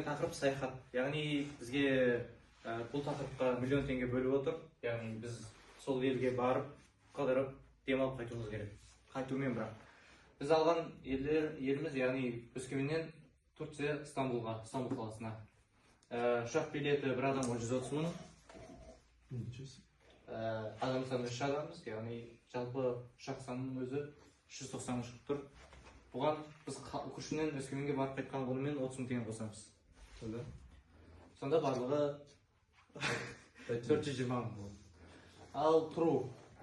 тақырып саяхат. Яғни бізге бұл тақырыпқа миллион теңге бөліп отыр. Яғни біз сол елге барып, қыдырып, демалып қайтуымыз керек. Қайтумен бірақ. Біз алған елдер, еліміз, яғни Өскеменнен Турция, Стамбулға, Стамбул қаласына. Ұшақ билеті бір адамға 130 мың. Адам саны үш адамбыз, яғни жалпы ұшақ санының өзі 390 мың шығып тұр. Бұған біз Күршімнен Өскеменге барып қайтқан құнымен 30 мың теңге қосамыз. Сонда? Сонда барлығы 420 мың болады. Ал тұру,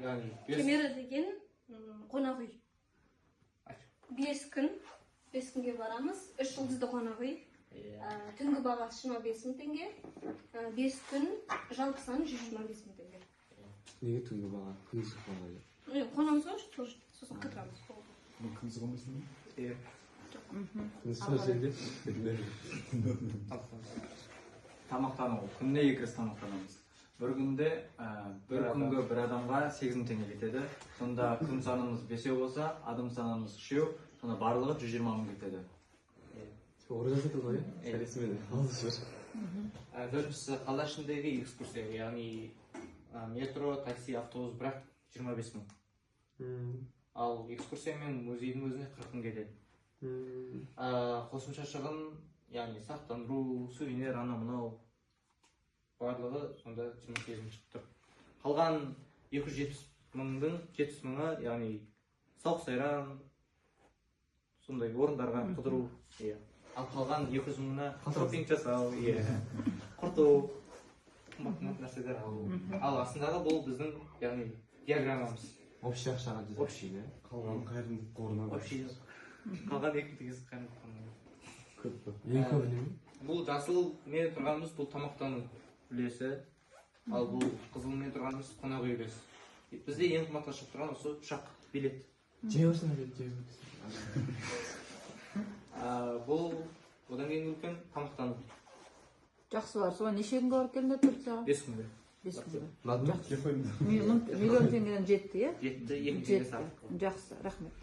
яғни Кемера деген қонақ үй. 5 күн, 5 күнге барамыз. Үш жұлдызды қонақ үй. Иә. Түнгі бағасы 25 мың теңге. 5 күн, жалпы саны 125 мың теңге. Неге түнгі баға? Күндіз қонақ? Қонамыз ғой тоже, сосын қыдырамыз. Күндіз қонбайсың ба? Иә. Күндіз сол жерде. Тамақтану: күніне екі рет тамақтанамыз. Бір күнде бір Бір адам. күнгі бір адамға 8000 теңге кетеді. Сонда күн санымыз бесеу болса, адам санымыз үшеу, сонда барлығы 120 мың кетеді. Орыс айтады ғой, иә? Иә. Сәлесімен алды жібер. Төртіншісі қала ішіндегі экскурсия, яғни метро, такси, автобус, бірақ 25 мың. Ал экскурсия мен музейдің өзіне 40 мың кетеді. Қосымша шығын, яғни сақтандыру, сувенир, анау мынау, барлығы сонда 28 мың шығып тұр. Қалған 270 мыңдың 70 мыңы, яғни сауық сайран, сондай орындарға қыдыру, иә. Ал қалған 200 мыңына шопинг жасау, иә, құрту, қымбат қымбат нәрселер алу. Ал астындағы бұл біздің, яғни диаграммамыз. Общий ақшаға жетеді. Общий. Иә. Қалған қайырымдылық қорына. Общий қалған екі мың теңгесі қайырымдылық қорына. Көп па? Ең көбі неме? Бұл жасылмен тұрғанымыз, бұл тамақтану үлесі, ал бұл қызылмен тұрғанымыз қонақ үй үлесі. Бізде ең қымбатқа шығып тұрған осы ұшақ билет. Жей берсін, жей берсін. Бұл одан кейін үлкен тамақтану. Жақсы бар. Соған неше күнге барып келдіңдер Турцияға? 5 күнге. 5 күнге. Ұнады ма? Жеп қойдым. Миллион теңгеден жетті, иә? Жетті, 2 мың теңге Жетті. сарып. Жақсы, рахмет.